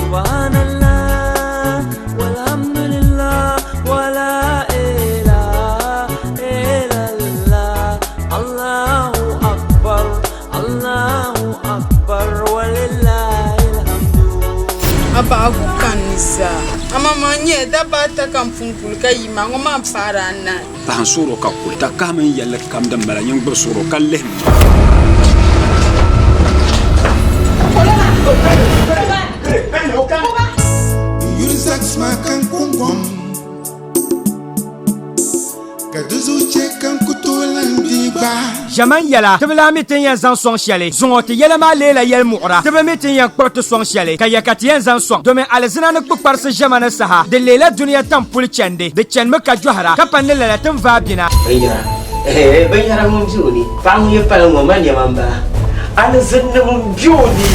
Subhanallah, walhamdulillah, wala ilaha illallah, Allahu akbar, Allahu akbar, walillahil hamdu. A baɣa ku kani zaa, amaa maa nyɛla dabba ata ka m pun kuli ka yi maa, ŋɔ maa m-pahiri anahi. Paɣa n suhir o ka kuli. Takahi mini yɛlli kam din bala nyin gbubi suhir o ka lihim ma. N yuri Zax maa ka n kuŋgom, ka di zuɣu chɛ ka n ku tooi lan di gba. Ʒɛman yɛla, Ti bi lahi mi ti ni yɛn zaŋ sɔŋ shɛli. Zuŋɔ ti yɛla maa leela yɛlimuɣira. Ti bi mi ti ni yɛn kpuɣi ti sɔŋ shɛli, ka ya ka ti yɛn zaŋ sɔŋ. Domin alizina ni kpukparisi ʒɛmana saha, di leela dunia tam puli chandi. Di chanimi ka jɔhira, ka pa ni lala ti ni vaai bina. Binyɛra, Ɛɛh, binyɛra ŋun be o ni. Paɣa ŋun yɛ pali ŋɔ ma nɛma m-bala. Alizinnim m-be o ni.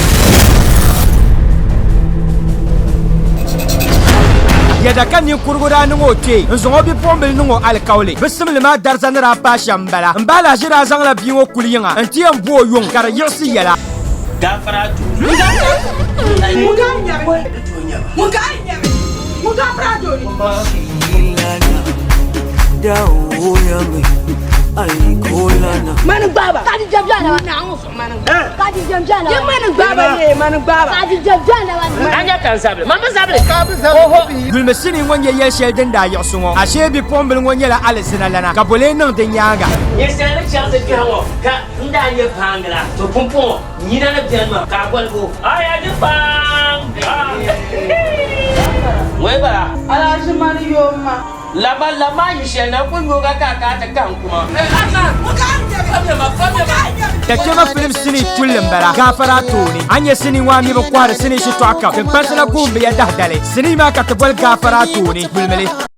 Yɛda ka ninkurigu daa niŋ o kpee n-zaŋ o bipuɣimbila niŋ o alikauli. Bɛ simli maa dariza ni daa paai shɛm m-bala. M ba Alhaji daa zaŋla bia ŋɔ kuli yiŋa nti yɛn bo o yuŋ ka di yiɣisi yɛla. Yulimi sinii ŋɔ nyɛ yɛl shɛli din daa yiɣisi ŋɔ, ashee bipuɣimbila ŋɔ nyɛla alizina lana ka bɔ lee niŋ di nyaaŋa. Ninsal ni chaŋ ti kpɛhi ŋɔ ka n daa nyɛ paangila, to pumpɔŋɔ nyina ni beni maa ka a goligi o. Aya di kpaŋ! Ŋɔi bala. Alahaji mani yoom ma. Lama lama yi shɛli na n-kuli yooga ka a ka a ti kahim kuma. Dakpɛma filim sinii tulli m-bala, gaafara tooni. A ni nya sinii ŋɔ a mi bi kɔhiri sinii shitɔɣu kam, tiŋkpansi na guhim bi ya dahidali. Sinii maa ka ti boli gaafara tooni, gulimi li.